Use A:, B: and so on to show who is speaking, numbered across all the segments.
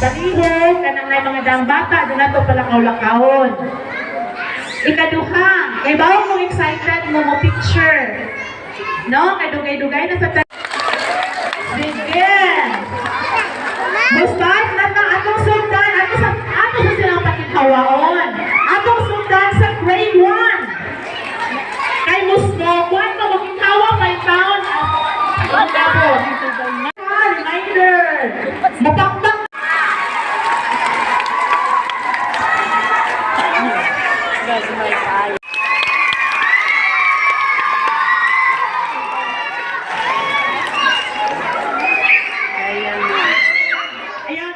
A: Palihog, kanang may mga daang bata, doon na to palakaw-lakawon. Ikaduha, kay bawang mong excited mo mo picture. No, kay dugay-dugay na sa Sige. Mo start na ta atong sundan, ato sa silang pakighawaon. Atong sundan sa grade 1. Kay musmo, kuan mo makighawa may taon. Ah, reminder. Mapakpak.
B: Gagmay tayo. Ayan na.
A: Ayan.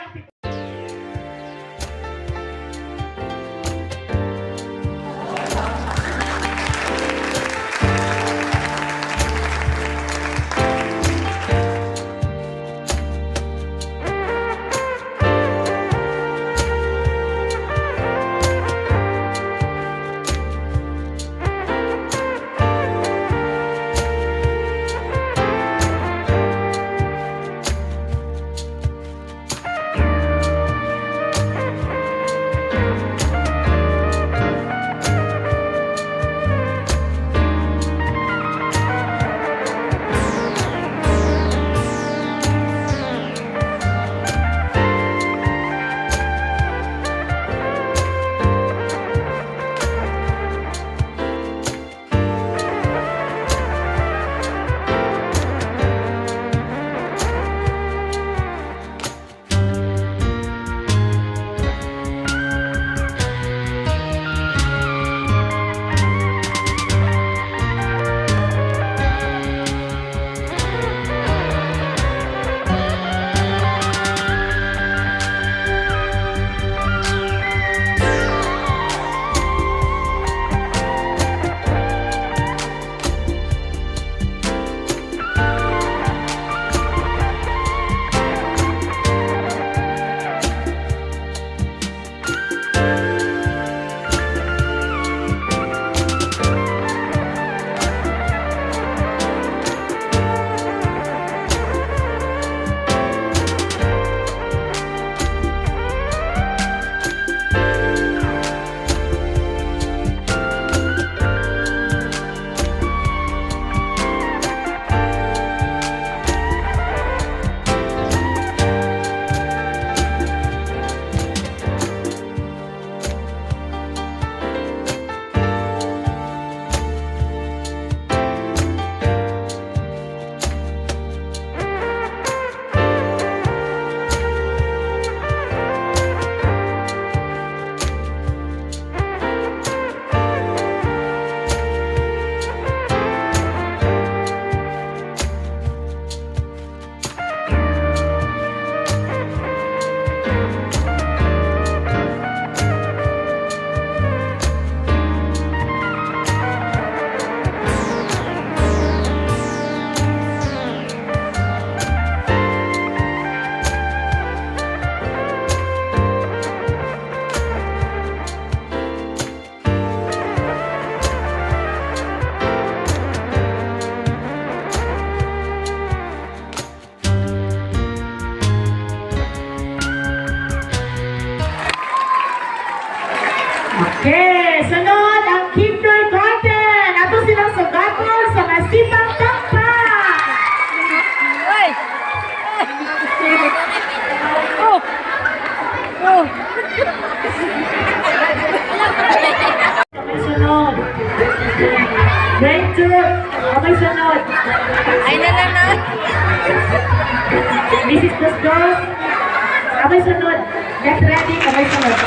A: Okay, sunod ang kindergarten. Ato silang sugaton sa masipang pakpak.
B: Ay! Oh! Oh!
A: Kamay sunod. Grade 2. Kamay sunod.
B: Ay, na na na!
A: Mrs. Dos Dos. Kamay sunod. Get ready. Kamay sunod.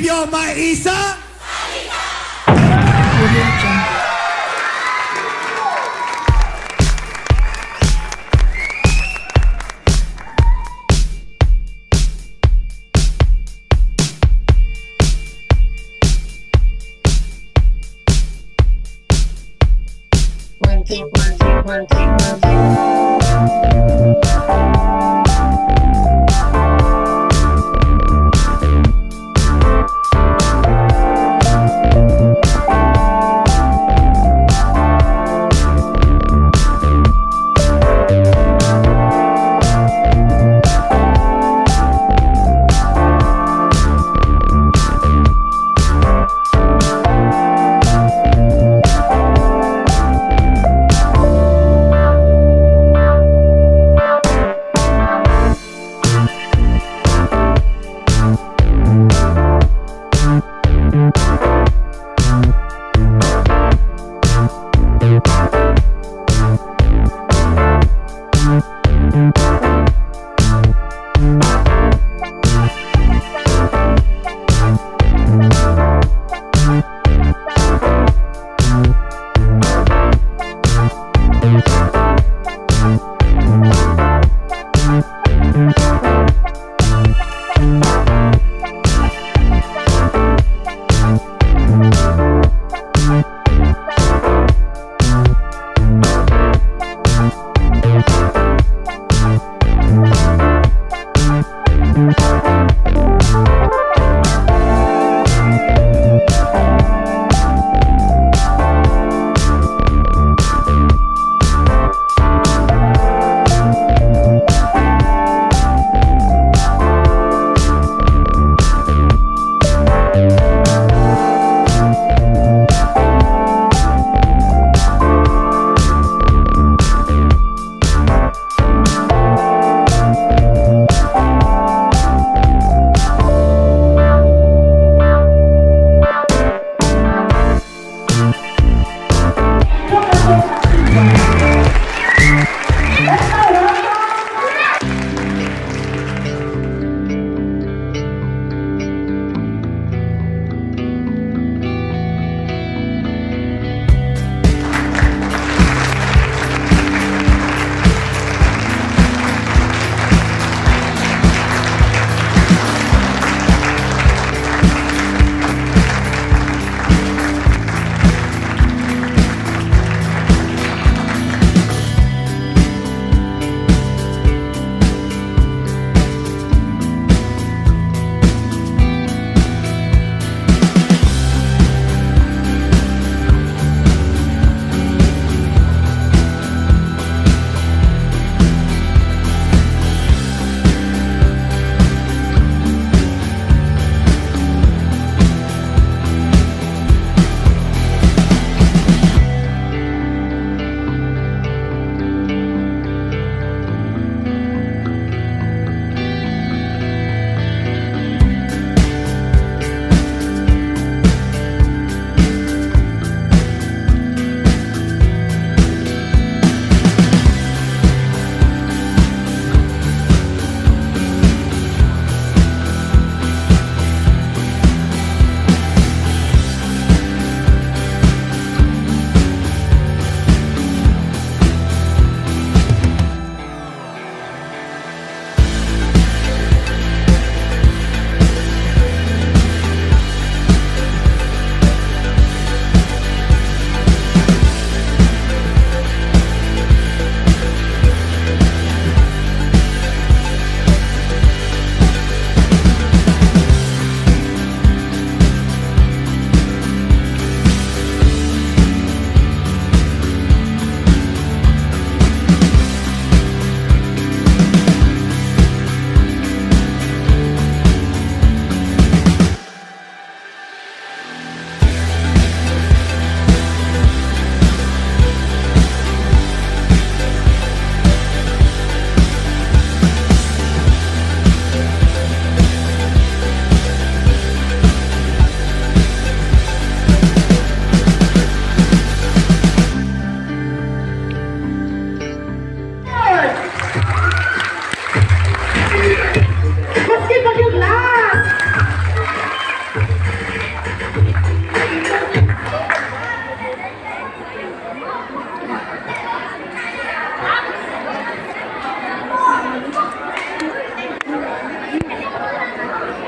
C: munisipyo may isa.
D: Audio Jungle.
E: One, two, one, two, one, two, one, two.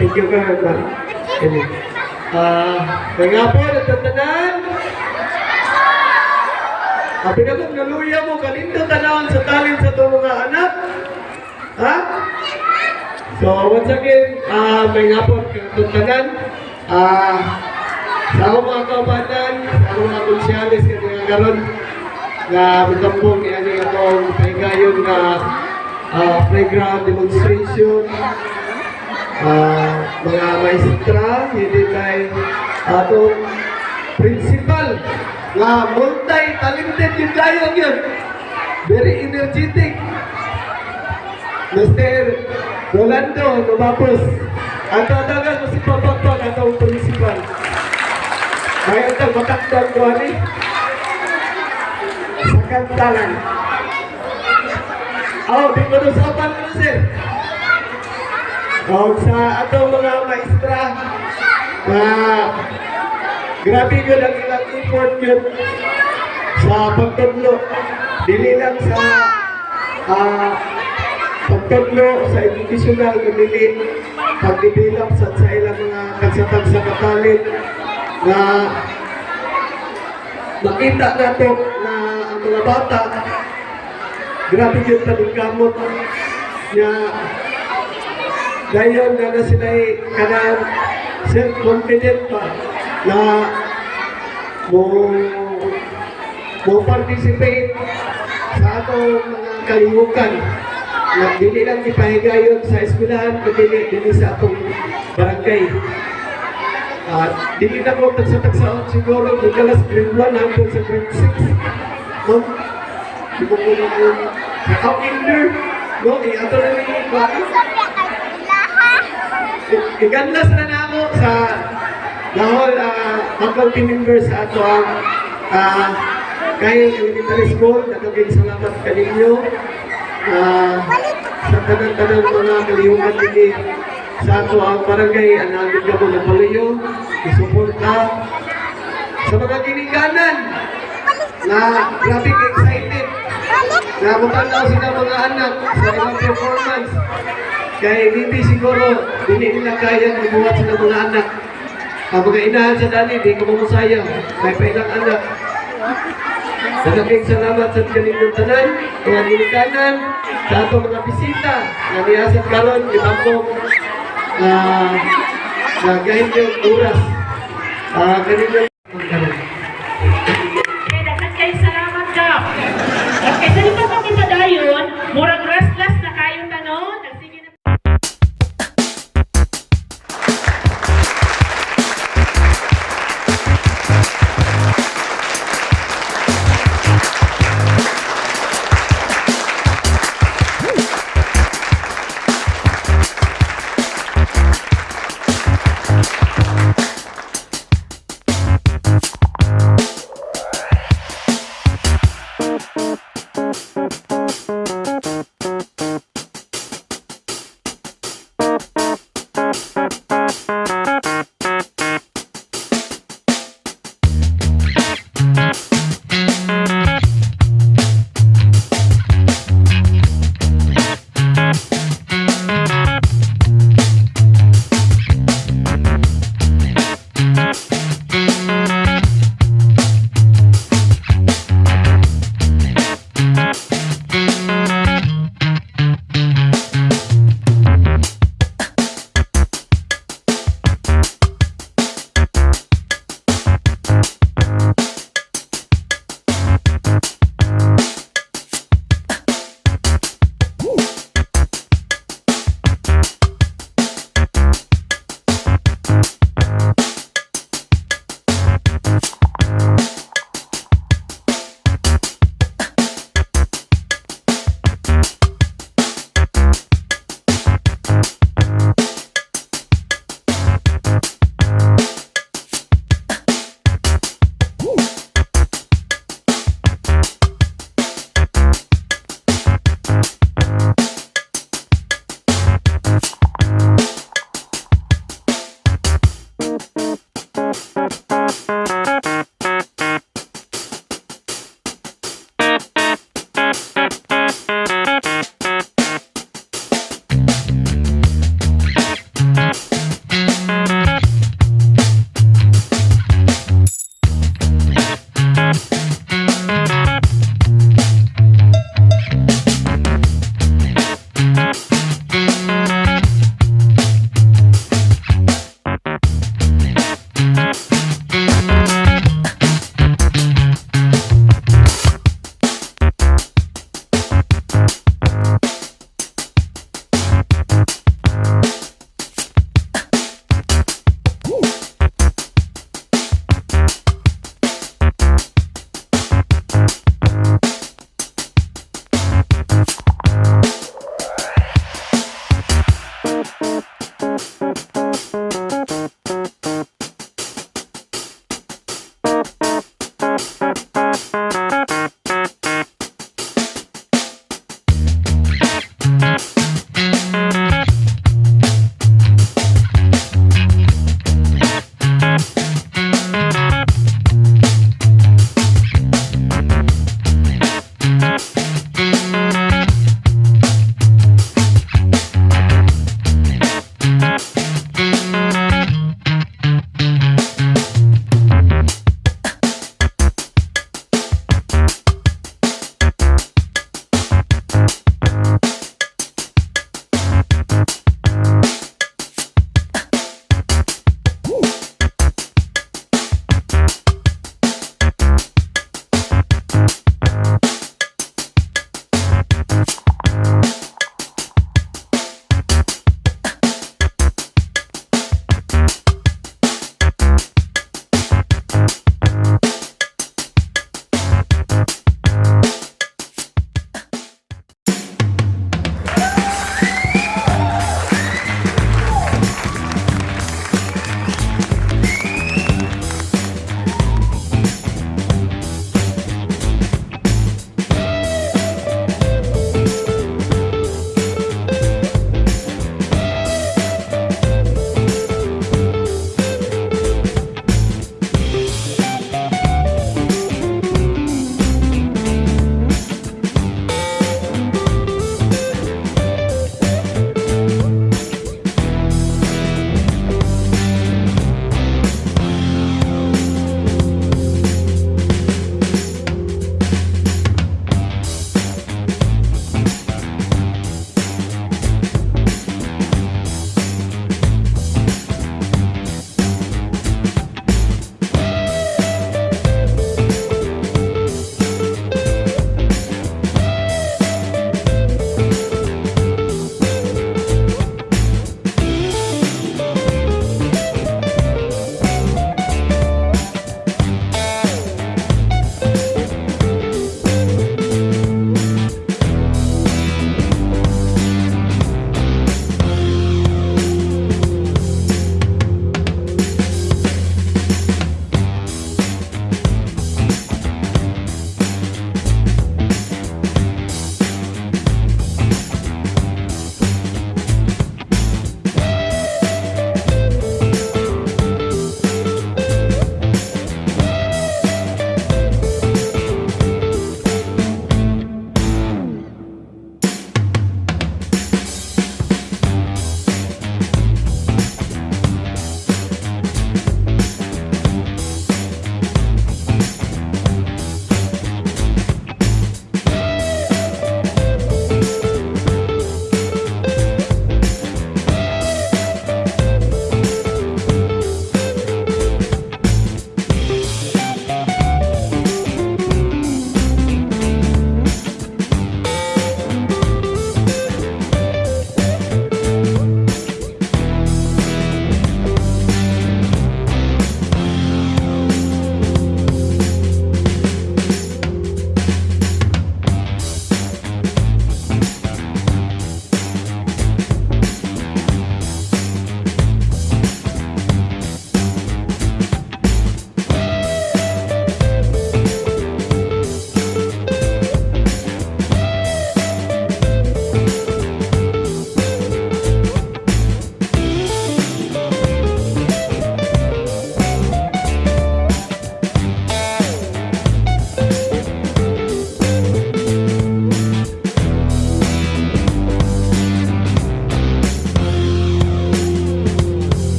C: Thank you ka, ma'am. Nga po, nagtatanan. Abi na kung naluya mo, kalindo tanawon sa talent sa itong mga anak. Ha? So, once again, may nga po, tanan. Sa akong mga kaubanan, sa akong mga konsyales, kaya karon nga mitambong ni ani atong pahigayon nga playground demonstration, mga maestra, hindi kay atong principal nga multi-talented yung kayo yun. Very energetic. Mr. Rolando Novapos. Ato dagan mo si Papagpag atong principal. May atong matakdan ko ani. Sa kantalan. Oh, di ko sa upan ko, sir. Oh, sa atong mga maestra na grabe yun ang ilang effort yun sa pagtudlo. Dili lang sa pagtudlo sa educational, kundi pag-develop sa ilang mga tagsa-tagsa ka talent na makita nato na ang mga bata grabe yun paningkamot niya, dayon na na sila kanang self-confident pa na mo participate sa atong mga kalihukan na dili lang ipahigayon sa eskwelahan kundi dili sa atong barangay. At dili na ko tagsa-tagsaon siguro kung kalas grade 1 hanggang sa grade 6. No? Di ko po na sa kinder. No? Ato na ni iganlas na na ako sa the whole faculty members sa ato ang kay Elementary School. Daghang salamat kaninyo sa tanan-tanan mga kalihukan dinhi sa ato ang barangay, anagin ka mo na paluyo, isuporta sa mga ginikanan na grabe ka excited na mutanaw sila mga anak sa ilang performance kay maybe siguro dili nila kaya ibuhat sila mga anak. Ang mga inahan sa dani, di ko mamusaya kay pa ilang anak. Daghang salamat sa kaninyong tanan, mga ginikanan, sa atong mga bisita na niyasat karon gitambong na nagahin yung oras. Kaninyong karon.
A: Okay, daghan kay salamat ka. Okay, sa dito pa kita dayon, murag restless na kayo tanon. Nagsige na.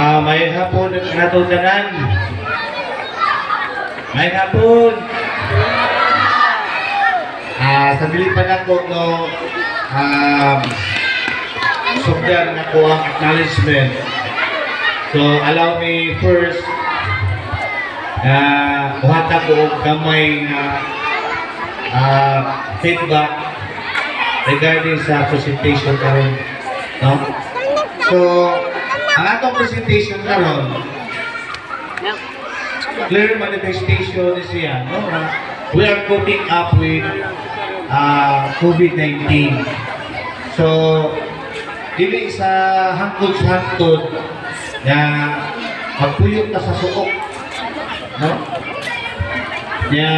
D: May hapon nato tanan. May hapon. Sa dili pa nako, no, sugdan nako ang acknowledgement. So allow me first na muhatag ko og gamay nga feedback regarding sa presentation karon, no? So, ang atong presentation karon, clear manifestation ni siya, no? We are coping up with COVID-19. So, dili sa hangtod sa hangtod na magpuyok ta sa suok, no? Nya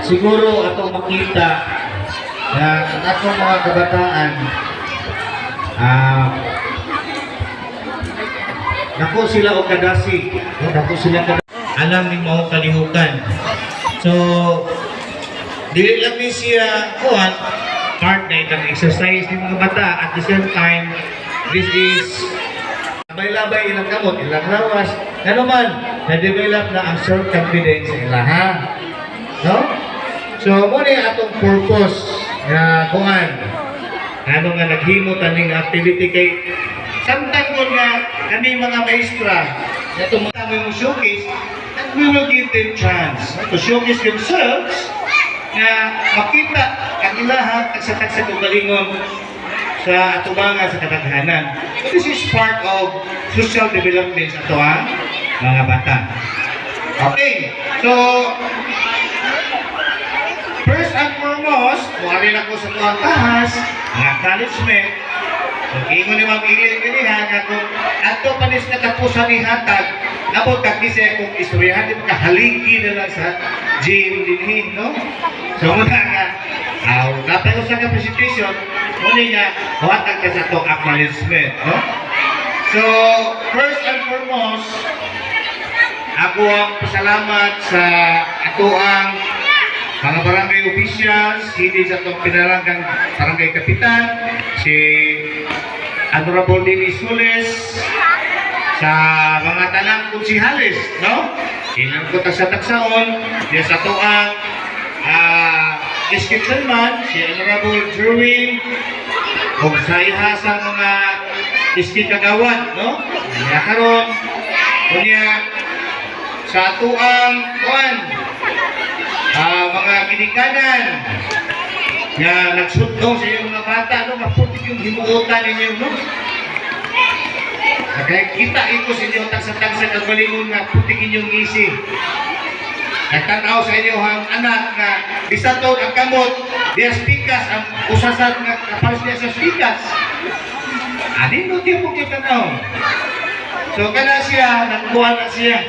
D: siguro atong makita na ang atong mga kabataan, dako sila og kadasig, no? Dako sila kadasig alam ning mao kalihukan. So dili lang ni siya kuan, part na itang exercise ng mga bata. At the same time, this is labay-labay ilang kamot, ilang lawas, ano man, na-develop na ang self-confidence sa ilaha, no? So mo ni atong purpose nga kuan, ano nga naghimo taning activity, kay samtang ko nga kami mga maestra na tumutamo yung showcase, and we will give them chance to showcase themselves na makita ang ilahang tagsa-tagsa kaugalingon sa atubangan sa kadaghanan. So this is part of social development sa atoang mga bata. Okay, so first and foremost, muari na ko sa tuang tahas, ang acknowledgement. So, ingon ni Ma'am Ilin ganiha nga kung ato panis katapusan ni hatag, abot kag di siya kung istoryahan, di ba kahaligi na lang sa gym dinhi, no? So, muna nga, napay usa ka presentation, muna nga, muhatag ka sa atong acknowledgement, no? So, first and foremost, ako ang pasalamat sa atoang mga barangay officials, hindi sa atong pinalanggang barangay kapitan, si Honorable Dennis Sules, sa mga tanang konsihales, no? Ilang ko sa tagsaon, diya sa atoang description man, si Honorable Jerwin, ug sa iha sa mga district kagawad, no? Niya karon, unya sa atoang kuan, mga ginikanan nga nagsundong sa inyong mga bata, no? Maputik yung himuotan ninyo, no? Nakikita iko sa inyo tagsa-tagsa kagalingon nga putik inyong ngisi. Nagtanaw sa inyo ang anak nga bisan to ang kamot diya pikas, ang usasan nga kapares niya sa pikas. Ani no tiyo mo tanaw. So kana siya, nagkuha na siya.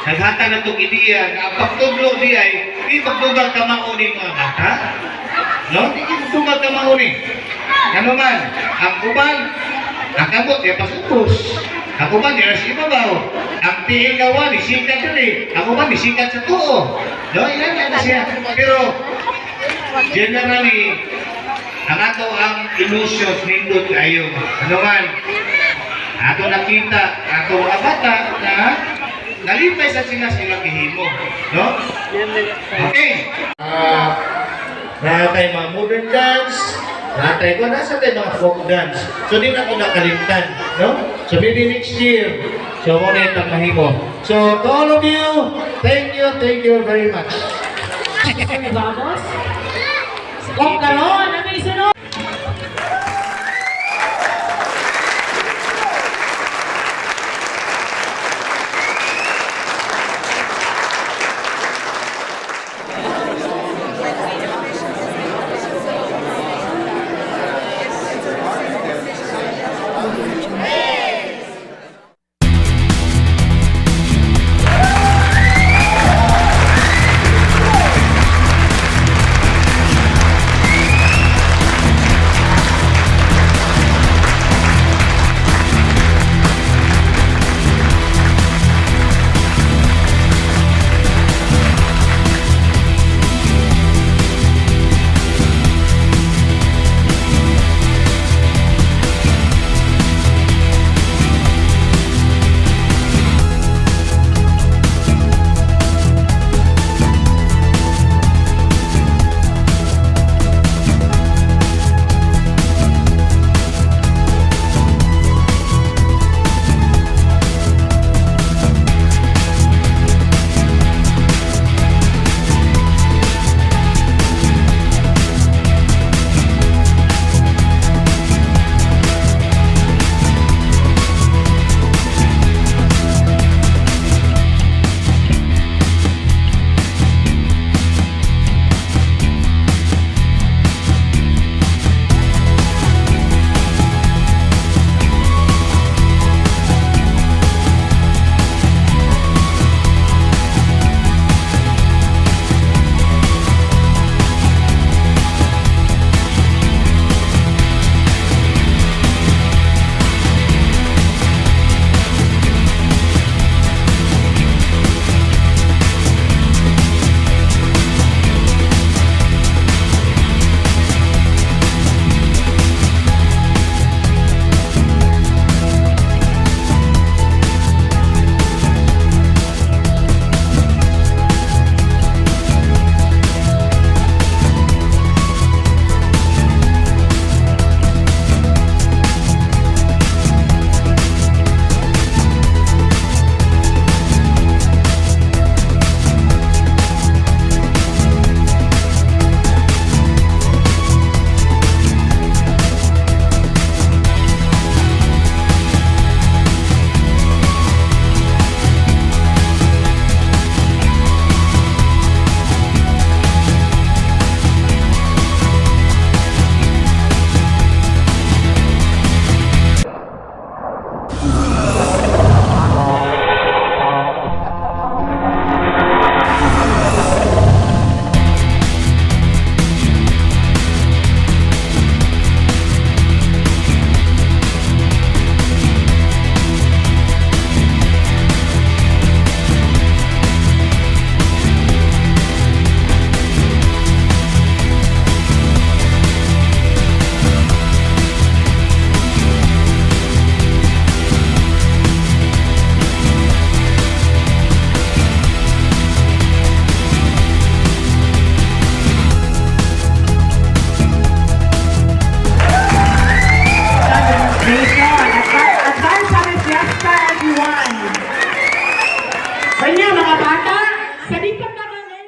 D: Naghatag na itong ideya nga ang pagtudlo niya ay di pagdugang kamao ni mga bata. No? Di pagdugang kamao ni. Ano man, ang uban, ang kamot niya pasupos. Ang uban niya sa ibabaw. Ang tiil gawa ni sikat diri. Ang uban ni sikat sa tuo. No, ilan na siya. Pero generally, ang ato ang illusions nindot kayo. Ano man, ato nakita, ato mga bata na nalipay sa sila silang gihimo. No? Okay. Naa tay mga modern dance, naa tay ko, nasa tay mga folk dance. So, di na ko nakalimtan, no? So, maybe next year. So, mo na itang mahimo. So, to all of you, thank you very much.
A: Vamos. O karon, ang isunod.